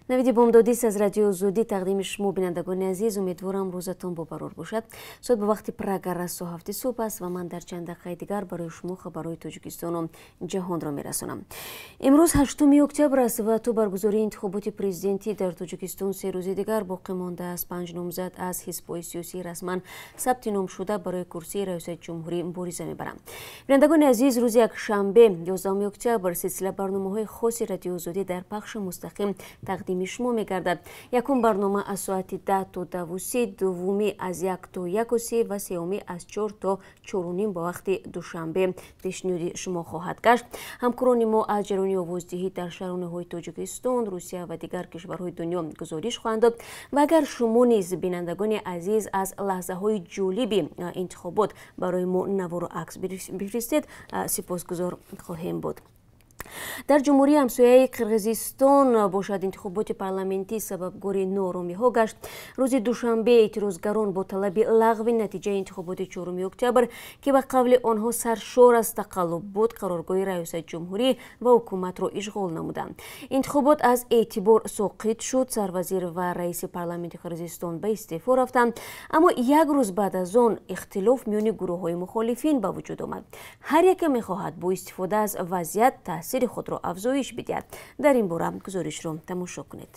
Навиди бомдодист аз Радиои Озодӣ тақдими шумо, бинандагони азиз. Умедворам, рӯзатон бобарор бошад. Соат ба вақти Прага расо 7-и субҳ аст ва ман дар чанд дақиқаи дигар барои шумо хабарҳои Тоҷикистону ҷаҳонро мерасонам. Имрӯз 8 октябр аст ва то баргузории интихоботи президентӣ дар Тоҷикистон 3 рӯзи дигар боқӣ мондааст. Панҷ номзад аз ҳизбҳои сиёсии расман сабти ном шуда барои курсии раёсати ҷумҳурӣ мубориза мебаранд. Бинандагони азиз, рӯзи якшанбе, 11 октябр, силсила барномаҳои хоси Радиои Озодӣ дар пахши мустақим тақдими шумо мегардад. Якум барнома аз соати 10 то 10:30, дуввумӣ аз 1 то 1:30 ва сеюмӣ аз 4 то 4:30 ба вақти Душанбе пешниҳоди шумо хоҳад гашт. Ҳамкорони мо аз ҷараёни овоздиҳӣ дар шаҳру ноҳияҳои Тоҷикистон, Русия ва дигар кишварҳои дунё гузориш хоҳанд дод. Ва агар шумо низ, бинандагони азиз, аз лаҳзаҳои ҷолиби интихобот барои мо навору акс бифиристед, сипосгузор хоҳем буд. Дар ҷумҳурии ҳамсояи Қирғизистон бошад, интихоботи парламентӣ сабабгори нооромиҳо гашт. Рӯзи душанбе эътирозгарон бо талаби лағви натиҷаи интихоботи 4 октябр, ки ба қавли онҳо саршор аз тақаллуб буд, қароргоҳи раёсати ҷумҳурӣ ва ҳукуматро ишғол намуданд. Интихобот аз эътибор соқит шуд, сарвазир ва раиси парламенти Қирғизистон ба истеъфо рафтанд. Аммо як рӯз баъд аз он ихтилоф миёни гурӯҳҳои мухолифин ба вуҷуд омад. Ҳар яке мехоҳад бо истифода аз вазъият таъсири худро афзоиш бидиҳад. Дар ин бора гузоришро тамошо кунед.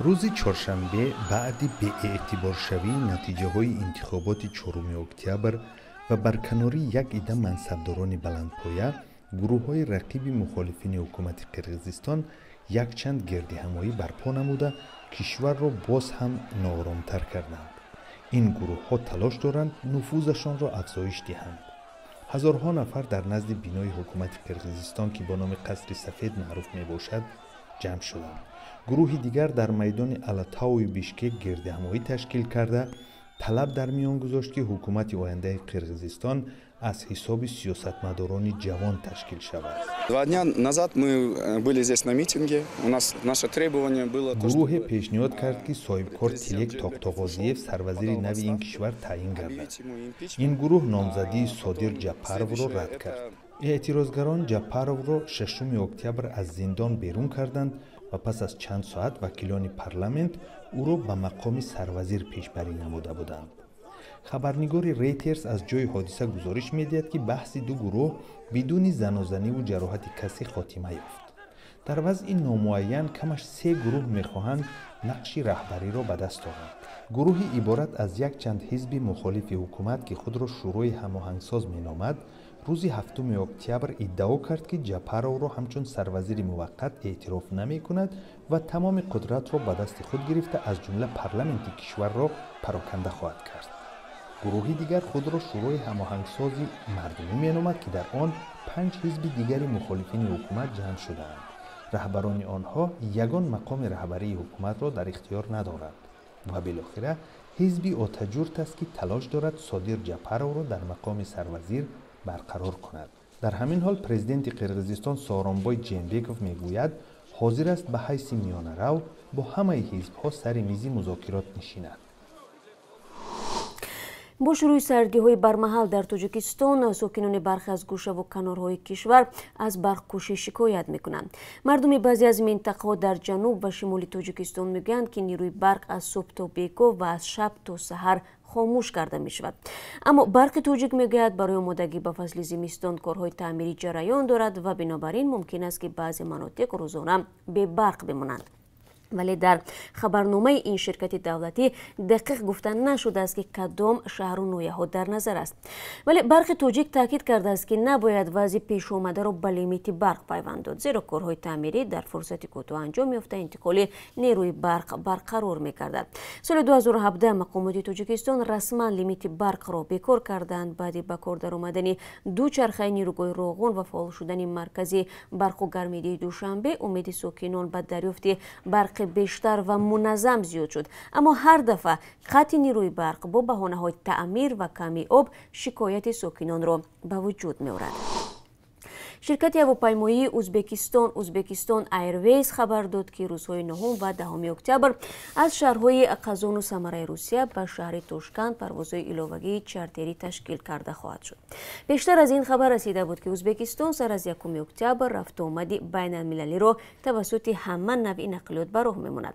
Рӯзи чоршанбе, баъди беэътиборшавии натиҷаҳои интихоботи 4 октябр ва барканории як ида мансабдорони баландпоя, гурӯҳҳои рақиби мухолифини ҳукумати Қирғизистон якчанд гирдиҳамоӣ барпо намуда, кишварро боз ҳам нооромтар карданд. Ин гурӯҳҳо талош доранд нуфузашонро афзоиш диҳанд. Ҳазорҳо нафар дар назди бинои ҳукумати Қирғизистон, ки бо номи Қасри Сафед маъруф мебошад, ҷамъ шуданд. Гурӯҳи дигар дар майдони Алатауи Бишкек гирдиҳамоӣ ташкил карда, талаб дар миён гузошт, ки ҳукумати ояндаи Қирғизистон аз ҳисоби сиёсатмадорони ҷавон ташкил шавад. 2 дня назад мы были здесь на митинге. У нас наше требование было. Гурӯҳе пешниҳод кард, ки соҳибкор Тилек Тоқтоғозиев сарвазири нави ин кишвар таъин гардад. Ин гурӯҳ номзадии Содир Ҷапаровро рад кард. Эътирозгарон Ҷапаровро 6 октябр аз зиндон берун карданд ва пас аз чанд соат вакилони парламент ӯро ба мақоми сарвазир пешбарӣ намуда буданд. Хабарнигори Рейтерс аз ҷои ҳодиса гузориш медиҳад, ки баҳси ду гурӯҳ бидуни занозаниву ҷароҳати касе хотима ёфт. Дар вазъи номуайян камаш се гурӯҳ мехоҳанд нақши раҳбариро ба даст оранд. Гурӯҳи иборат аз якчанд ҳизби мухолифи ҳукумат, ки худро Шӯрои ҳамоҳангсоз меномад, рӯзи 7 октябр иддао кард, ки Ҷапаровро ҳамчун сарвазири муваққат эътироф намекунад ва тамоми қудратро ба дасти худ гирифта, аз ҷумла парламенти кишварро пароканда хоҳад кард. Гурӯҳи дигар худро Шӯрои ҳамоҳангсози мардумӣ меномад, ки дар он панҷ ҳизби дигари мухолифини ҳукумат ҷамъ шудаанд. Раҳбарони онҳо ягон мақоми раҳбарии ҳукуматро дар ихтиёр надоранд. Ва билохира ҳизби Отажурт аст, ки талош дорад Содир Ҷапаровро дар мақоми сарвазир барқарор кунад. Дар ҳамин ҳол президенти Қирғизистон Сооронбой Ҷеенбеков мегӯяд, ҳозир аст ба ҳайси миёнарав бо ҳамаи ҳизбҳо сари мизи музокирот нишинад. Бо шурӯи сардиҳои бармаҳал дар Тоҷикистон, сокинони бархе аз гӯшаву канорҳои кишвар аз барқкушӣ шикоят мекунанд. Мардуми баъзе аз минтақаҳо дар ҷануб ва шимоли Тоҷикистон мегӯянд, ки нерӯи барқ аз субҳ то бегоҳ ва аз шаб то саҳар хомӯш карда мешавад. Аммо Барқи Тоҷик мегӯяд, барои омодагӣ ба фасли зимистон корҳои таъмирӣ ҷараён дорад ва бинобар ин мумкин аст, ки баъзе манотиқ рӯзона бебарқ бимонанд. Вале дар хабарномаи ин ширкати давлатӣ дақиқ гуфта нашудааст, ки кадом шаҳру ноҳияҳо дар назар аст. Вале Барқи Тоҷик таъкид кардааст, ки набояд вазъи пешомадаро ба лимити барқ пайванд дод, зеро корҳои таъмирӣ дар фурсати кӯтоҳ анҷом ёфта, интиқоли нерӯи барқ барқарор мекардад. Соли 2017 мақомоти Тоҷикистон расман лимити барқро бекор карданд. Баъди ба кор даромадани ду чархаи нерӯгоҳи Роғун ва фаъол шудани маркази барқу гармидиҳии Душанбе, умеди сокинон ба дарёфти барқи бештар ва муназзам зиёд шуд. Аммо ҳар дафъа қатъи нерӯи барқ бо баҳонаҳои таъмир ва камии об шикояти сокинонро ба вуҷуд меорад. Ширкати ҳавопаймоии Узбекистон Узбекистон Airways хабар дод, ки рӯзҳои 9 ва 10 октябр аз шаҳрҳои Қазону Самараи Русия ба шаҳри Тошканд парвозҳои иловагии чартерӣ ташкил карда хоҳад шуд. Бештар аз ин хабар расида буд, ки Узбекистон сар аз 1 октябр рафтуомади байналмилалиро тавассути ҳама навъи нақлиёт ба роҳ мемонад.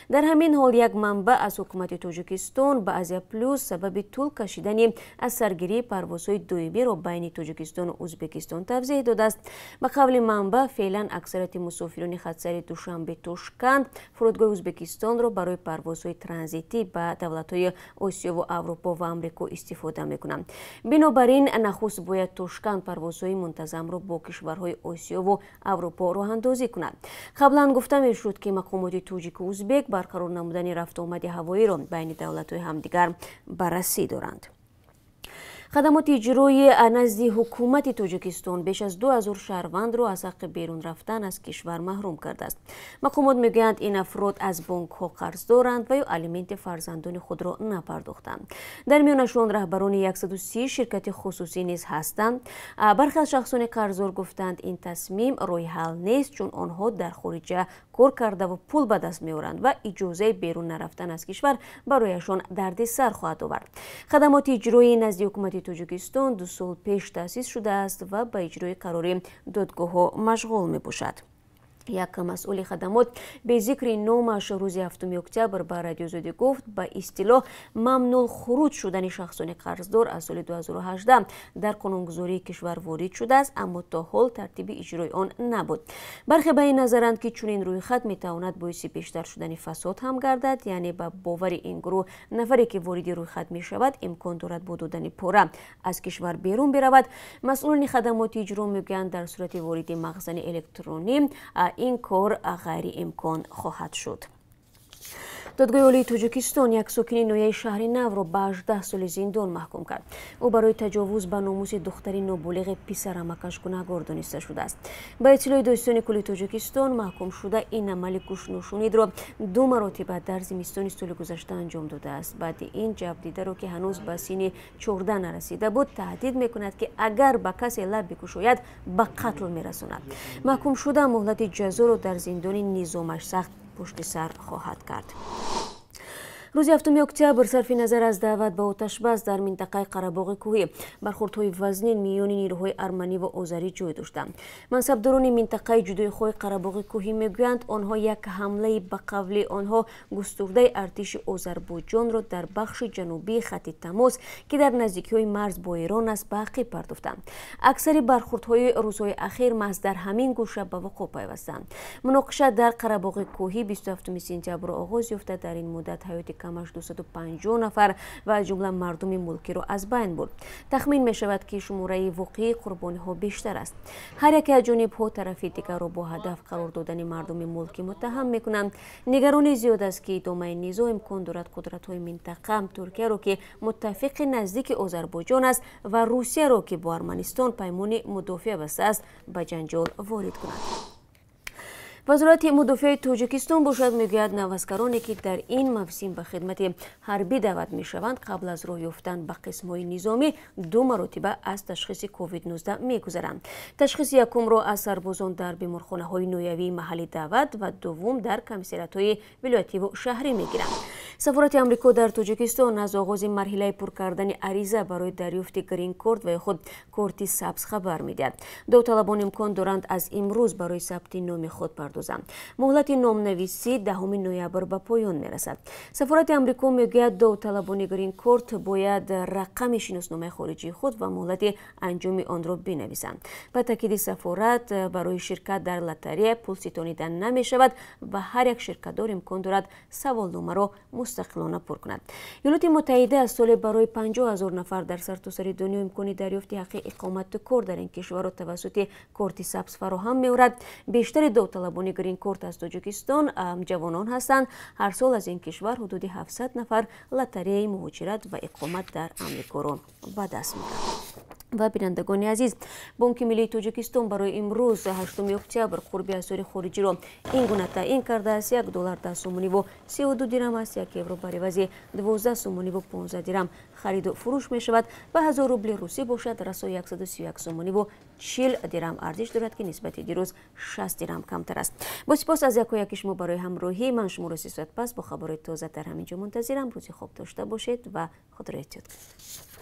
Дар ҳамин ҳол як манбаъ аз ҳукумати Тоҷикистон ба Азия Плюс сабаби тӯл кашидани аз саргирии парвозҳои доимиро байни Тоҷикистону Узбекистон тавзеҳ додааст. Ба қавли манбаъ, феълан аксарияти мусофирони хатсайри Душанбе-Тошканд фурудгоҳи Узбекистонро барои парвозҳои транзитӣ ба давлатҳои Осиёву Аврупо ва Амрико истифода мекунанд. Бинобар ин нахуст бояд Тошканд парвозҳои мунтазамро бо кишварҳои Осиёву Аврупо роҳандозӣ кунад. Қаблан гуфта мешуд, ки мақомоти тоҷику узбек барқарор намудани рафтуомади ҳавоиро байни давлатҳои ҳамдигар баррасӣ доранд. Хадамоти иҷроии назди ҳукумати Тоҷикистон беш аз 2000 шаҳрвандро аз ҳаққи берун рафтан аз кишвар маҳрум кардааст. Мақомот мегӯянд, ин афрод аз бонкҳо қарз доранд ва ё алименти фарзандони худро напардохтанд. Дар миёнашон раҳбарони 130 ширкати хусусӣ низ ҳастанд. Бархе аз шахсони қарздор гуфтанд, ин тасмим роҳи ҳал нест, чун онҳо дар хориҷа кор кардаву пул ба даст меоранд ва иҷозаи берун нарафтан аз кишвар барояшон дарди сар хоҳад овард. Хадамоти иҷроии назди ҳукумати Тоҷикистон 2 сол пеш таъсис шудааст ва ба иҷрои қарори додгоҳҳо машғул мебошад. Як масъули хадамот бе зикри номаш рӯзи 7 октябр ба Радиои Озодӣ гуфт, ба истилоҳ мамнулхуруҷ шудани шахсони қарздор аз соли 2018 дар қонунгузории кишвар ворид шудааст, аммо то ҳол тартиби иҷрои он набуд. Бархе ба ин назаранд, ки чунин рӯйхат метавонад боиси бештар шудани фасод ҳам гардад, яъне ба бовари ин гурӯҳ нафаре ки вориди рӯйхат мешавад, имкон дорад бо додани пора аз кишвар берун биравад. Масъулони хадамоти иҷро мегӯянд, дар сурати вориди мағзани электронӣ ин кор ғайриимкон хоҳад шуд. Додгоҳи Олии Тоҷикистон як сокини ноҳияи шаҳри Навро ба 18 соли зиндон маҳкум кард. Ӯ барои таҷовуз ба номуси духтари ноболиғи писарамакаш гунаҳгор дониста шудааст. Ба иттилои Додситони кулли Тоҷикистон, маҳкумшуда ин амали гӯшношунидро 2 маротиба дар зимистони соли гузашта анҷом додааст. Баъди ин ҷабдидаро, ки ҳанӯз ба синни 14 нарасида буд, таҳдид мекунад, ки агар ба касе лаб бикушояд, ба қатл мерасонад. Маҳкумшуда муҳлати ҷазоро дар зиндони низомаш сахт пушти сар хоҳад кард. Рӯзи 7 октябр сарфи назар аз даъват ба оташбас дар минтақаи Қарабоғи кӯҳӣ бархӯрдҳои вазнин миёни нирӯҳои арманӣ ва озарӣ ҷой доштанд. Мансабдорони минтақаи ҷудоихоҳи Қарабоғи кӯҳӣ мегӯянд, онҳо як ҳамлаи ба қавли онҳо густурдаи артиши Озарбойҷонро дар бахши ҷанубии хатти тамос, ки дар наздикиҳои марз бо Эрон аст, ба ақиб партофтанд. Аксари бархӯрдҳои рӯзҳои ахир маҳз дар ҳамин гӯша ба вуқӯъ пайвастанд. Муноқиша дар Қарабоғи кӯҳӣ 27 сентябр оғоз ёфта, дар ин муддат ҳаёти камаш 250 нафар ва аз ҷумла мардуми мулкиро аз байн бурд. Тахмин мешавад, ки шумораи воқеии қурбониҳо бештар аст. Ҳар яке аз ҷонибҳо тарафи дигарро бо ҳадаф қарор додани мардуми мулкӣ муттаҳам мекунанд. Нигаронӣ зиёд аст, ки идомаи низоъ имкон дорад қудратҳои минтақа Туркияро, ки муттафиқи наздики Озарбойҷон аст, ва Русияро, ки бо Арманистон паймони мудофиа бастааст, ба ҷанҷол ворид кунад. Вазорати мудофиаи Тоҷикистон бошад мегӯяд, наваскароне, ки дар ин мавсим ба хидмати ҳарбӣ даъват мешаванд, қабл аз роҳ ёфтан ба қисмҳои низомӣ 2 маротиба аз ташхиси COVID-19 мегузаранд. Ташхиси якумро аз сарбозон дар беморхонаҳои ноҳиявии маҳалли даъват ва дуввум дар комиссариатҳои вилоятиву шаҳрӣ мегиранд. Сафорати Амрико дар Тоҷикистон аз оғози марҳилаи пур кардани ариза барои дарёфти грин-корт ва ё худ корти сабз хабар медиҳад. Довталабон имкон доранд аз имрӯз барои сабти номи худ пардозанд. Муҳлати номнависӣ 10 ноябр ба поён мерасад. Сафорати Амрико мегӯяд, довталабони грин-корт бояд рақами шиносномаи хориҷии худ ва муҳлати анҷоми онро бинависанд. Ба таъкиди сафорат, барои ширкат дар лотарея пул ситонида намешавад ва ҳар як ширкатдор имкон дорад саволномаро мустақилона пур кунад. Иёлоти Муттаҳида аз соли барои 50 000 нафар дар сартосари дунё имкони дарёфти ҳаққи иқомату кор дар ин кишварро тавассути корти сабз фароҳам меорад. Бештари довталабони грин-корт аз Тоҷикистон ҷавонон ҳастанд. Ҳар сол аз ин кишвар ҳудуди 700 нафар лотареяи муҳоҷират ва иқомат дар Амрикоро ба даст меоранд. Ва бинандагони азиз, Бонки миллии Тоҷикистон барои имрӯз, 8 октябр, қурби асъори хориҷиро ин гуна таъин кардааст: 1 доллар 10 сомониву 32 дирам аст, 1 евро бар ивази 12 сомониву 15 дирам хариду фурӯш мешавад ва 1000 рубли русӣ бошад, расо 131 сомониву 40 дирам арзиш дорад, ки нисбати дирӯз 60 дирам камтар аст. Бо сипос аз якояки шумо барои ҳамроҳӣ. Ман шуморо 3 соат пас бо хабарҳои тоза дар ҳамин ҷо мунтазирам. Рӯзи хуб дошта бошед ва худро эҳтиёт кунед.